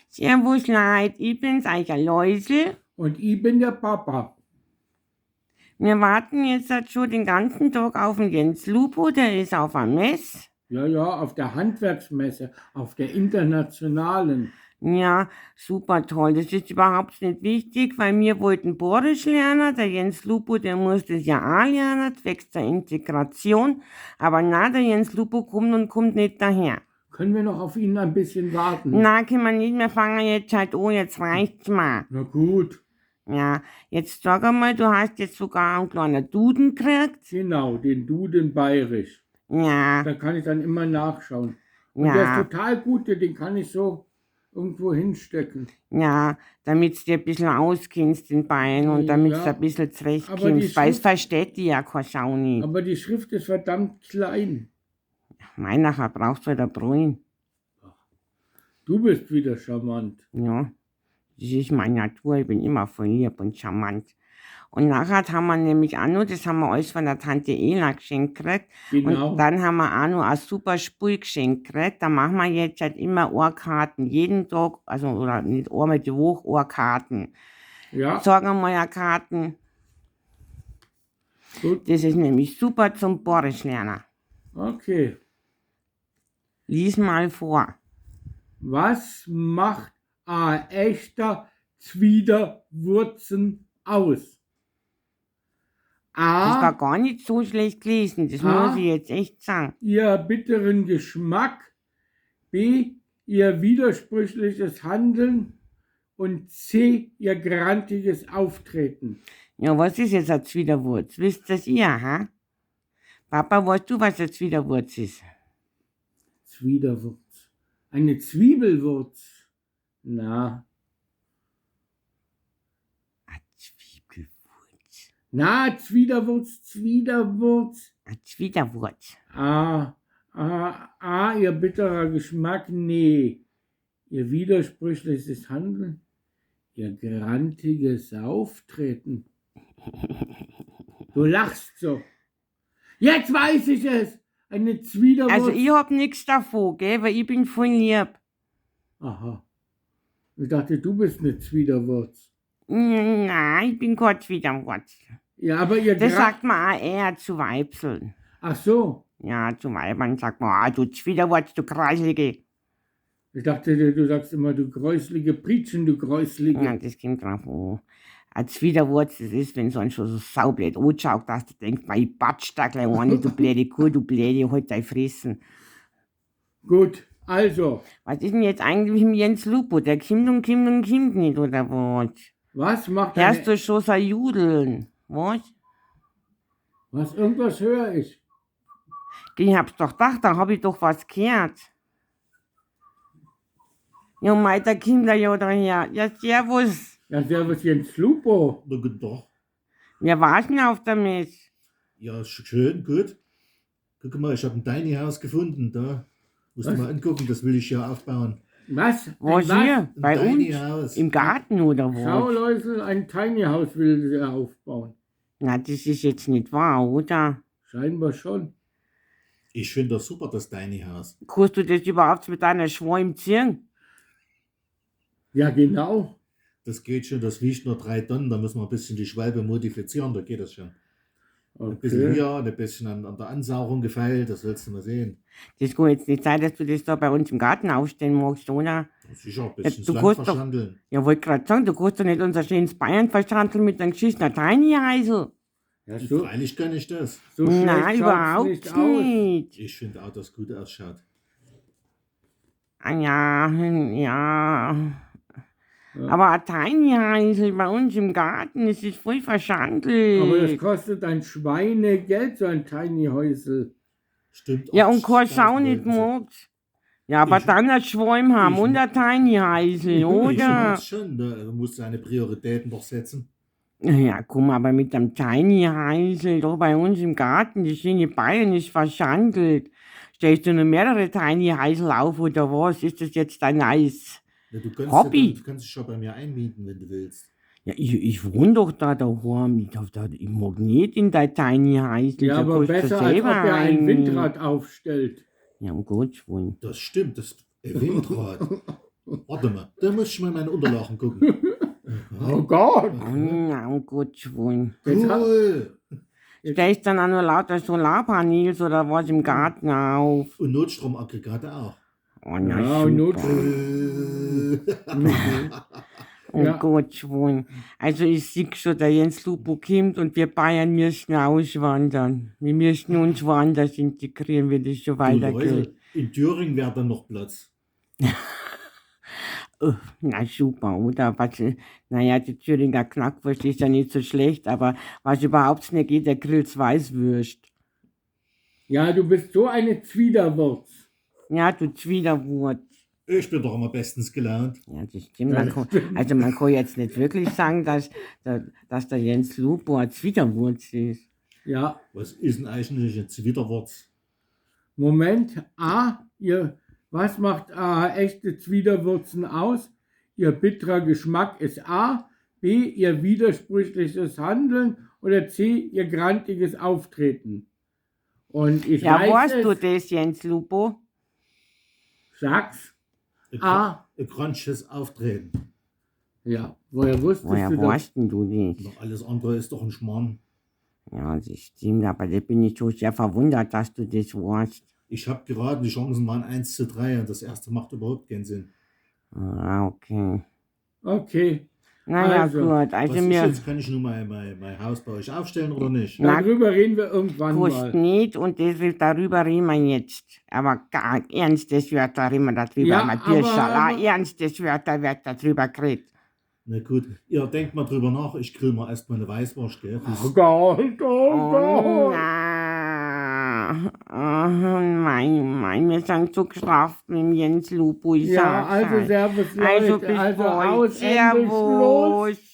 Servus Leid, ich bin's, euer Läusel. Und ich bin der Papa. Wir warten jetzt halt schon den ganzen Tag auf den Jens Lupo, der ist auf der Messe. Ja, ja, auf der Handwerksmesse, auf der internationalen. Ja, super toll. Das ist überhaupt nicht wichtig, weil wir wollten Borisch lernen. Der Jens Lupo, der muss das ja auch lernen, zwecks der Integration. Aber na, der Jens Lupo kommt und kommt nicht daher. Können wir noch auf ihn ein bisschen warten? Na, können wir nicht mehr fangen jetzt halt an, jetzt reicht's mal. Na gut. Ja, jetzt sag einmal, du hast jetzt sogar einen kleinen Duden gekriegt. Genau, den Duden bayerisch. Ja, Da kann ich dann immer nachschauen. Und der ja, ist total gut, den kann ich so irgendwo hinstecken. ja, damit du dir ein bisschen auskennst in Bayern und damit Ja, du ein bisschen aber die zurechtkommst, weil es Schrift- versteht die ja kein Schau nicht. Aber die Schrift ist verdammt klein. Mei, nachher brauchst du wieder Brühen. Du bist wieder charmant. Ja, das ist meine Natur, ich bin immer voll lieb und charmant. Und nachher haben wir nämlich auch noch, das haben wir alles von der Tante Ela geschenkt gekriegt. Genau. Und dann haben wir auch noch ein super Spul geschenkt gekriegt. Da machen wir jetzt halt immer Ohrkarten, jeden Tag, also oder nicht einmal die Woche Ohrkarten. Ja, Sagen wir mal ja Karten. gut. Das ist nämlich super zum Borisch lernen. Okay. Lies mal vor. Was macht ein echter Zwiderwurzen aus? Das war A. gar nicht so schlecht gelesen, das Ah. muss ich jetzt echt sagen. Ihr bitteren Geschmack. B. Ihr widersprüchliches Handeln. Und C. Ihr grantiges Auftreten. Ja, was ist jetzt ein Zwiderwurz? Wisst das ihr, ha? Papa, weißt du, was ein Zwiderwurz ist? Zwiderwurz. Eine Zwiebelwurz. Na, Ein Zwiebelwurz. na, Zwiderwurz, Zwiderwurz. Ein Zwiderwurz. A, A, A, ihr bitterer Geschmack, nee. Ihr widersprüchliches Handeln, ihr grantiges Auftreten. Du lachst so. Jetzt weiß ich es! Eine Zwiderwurz. Also ich hab nix davon, gell, weil ich bin voll lieb. Aha. Ich dachte, du bist eine Zwiderwurz. Nein, ich bin kein Zwiderwurz. Ja, aber ihr Das Gra- sagt man auch eher zu Weibseln. Ach so. Ja, zu Weibern sagt man, ah, du Zwiderwurz, du Kreislige. Ich dachte, du sagst immer, du gräuslige Pritschen, du gräuslige. Ja, das kommt drauf an. Ein Zwiderwurz, das ist, wenn so ein schon so saublöd anschaut, dass du denkst, mei, ich patsch da gleich eine, du blöde Kuh, du blöde, halt dein Fressen. Gut, also, Was ist denn jetzt eigentlich mit Jens Lupo? Der kommt und kommt und kommt nicht, oder was? was macht Hörst eine, du schon sein Judeln? Was? Was, irgendwas höre ich. Ich hab's doch gedacht, da hab ich doch was gehört. Ja, mei, der Kinder ja daher. Ja, servus. Ja, servus Jens Lupo. Na guten Tag. Wer war's denn auf der Messe? Ja, schön, gut. Guck mal, ich habe ein Tiny House gefunden. Da musst du Was? mal angucken, das will ich ja aufbauen. Was? Was Ein hier? Ein Bei Tiny uns? House. Im Garten oder was? Schau, Läusel, ein Tiny House will er aufbauen. Na, das ist jetzt nicht wahr, oder? Scheinbar schon. Ich finde das super, das Tiny House. Kannst du das überhaupt mit deiner Schwalm ziehen? Ja, genau. Das geht schon, das wiegt nur 3 Tonnen. Da müssen wir ein bisschen die Schwalbe modifizieren, da geht das schon. Ein bisschen Okay. hier, ein bisschen an der Ansaugung gefeilt, das willst du mal sehen. Das kann jetzt nicht sein, dass du das da bei uns im Garten aufstellen magst, oder? Sicher, ein bisschen du das Land kannst doch- verschandeln. Ja, wollte grad sagen, du kannst doch nicht unser schönes Bayern verschandeln mit einem geschissenen Tiny Heisel. Ja, so, Freilich kann ich das. so schlecht Nein, schaut's überhaupt nicht aus. nicht. Ich finde auch, dass es gut ausschaut. Ah, ja, ja. Ja. Aber ein Tiny Heisel bei uns im Garten, das ist voll verschandelt. Aber das kostet ein Schweinegeld, so ein Tiny Häusel. Stimmt. Ja, und keine 80.000 Sau nicht wollten sie. magst. Ja, aber Ich- dann ein Schwalm haben ich- und ein Tiny Heisel, Ich oder? mag's schon, da musst du deine Prioritäten doch setzen. Ja, komm, aber mit einem Tiny Heisel da bei uns im Garten, die schöne Bayern ist verschandelt. Stellst du noch mehrere Tiny Heisel auf oder was? Ist das jetzt dein neues? Ja, du kannst Hobby. Ja, du kannst dich schon bei mir einmieten, wenn du willst. Ja, ich wohne doch da daheim. Ich mag nicht in dein Tiny Heisel. Ja, da aber kannst du besser, als ob selber er ein rein. Windrad aufstellt. Ja, um Gottes Willen. Das stimmt, das Windrad. Warte mal, da muss ich mal meine Unterlagen gucken. Oh Gott. Oh, na, um Gottes Willen. Jetzt hat- Cool. Stellst dann auch nur lauter Solarpanels oder was im Garten auf. Und Notstromaggregate auch. Oh, na, Ja, und super. Notstrom. Um Ja. Gottes Willen. Also ich sehe schon, der Jens Lupo kommt und wir Bayern müssen auswandern. Wir müssen uns woanders integrieren, wenn das so Du weitergeht. Leute, in Thüringen wäre dann noch Platz. Oh, na super, oder? Was, naja, die Thüringer Knackwurst ist ja nicht so schlecht, aber was überhaupt nicht geht, der grillt Weißwürst. Ja, du bist so eine Zwiderwurz. Ja, du Zwiderwurz. Ich bin doch immer bestens gelaunt. Ja, das stimmt. Ja, Man das kann, stimmt. also man kann jetzt nicht wirklich sagen, dass der Jens Lupo ein Zwiderwurz ist. Ja. Was ist denn eigentlich ein Zwitterwurz? Moment. A, ihr, was macht echte Zwiderwurzen aus? Ihr bitterer Geschmack ist A, B, ihr widersprüchliches Handeln oder C, ihr grantiges Auftreten. Und ich Ja, weiß weißt es, du das, Jens Lupo? Sag's. Ein A. Ein grunches Auftreten. Ja, woher wusstest Woher du das? weißt denn du das? Noch alles andere ist doch ein Schmarrn. Ja, das stimmt, aber da bin ich schon sehr verwundert, dass du das weißt. Ich habe geraten, die Chancen waren 1:3 und das erste macht überhaupt keinen Sinn. Ah, okay. Okay, Naja, Also, gut, also Was ist mir jetzt? Kann ich nun mein Haus bei euch aufstellen oder nicht? Na, darüber reden wir irgendwann kostet mal. nicht und das, darüber reden wir jetzt. Aber gar ernstes Wörter reden wir darüber. Ja, mein Bierschal, aber- ernstes Wörter wird darüber geredet. Na gut, ihr denkt mal drüber nach. Ich grill mal erstmal eine Weißwurst, gell? Oh Gott, oh Oh, Gott. na. Oh, mein, mein, wir sind so gestraft mit dem Jens Lupo. Ich Ja, sag's also euch. servus Also Leute, bis also bald. aus, Ende, Schluss. Servus.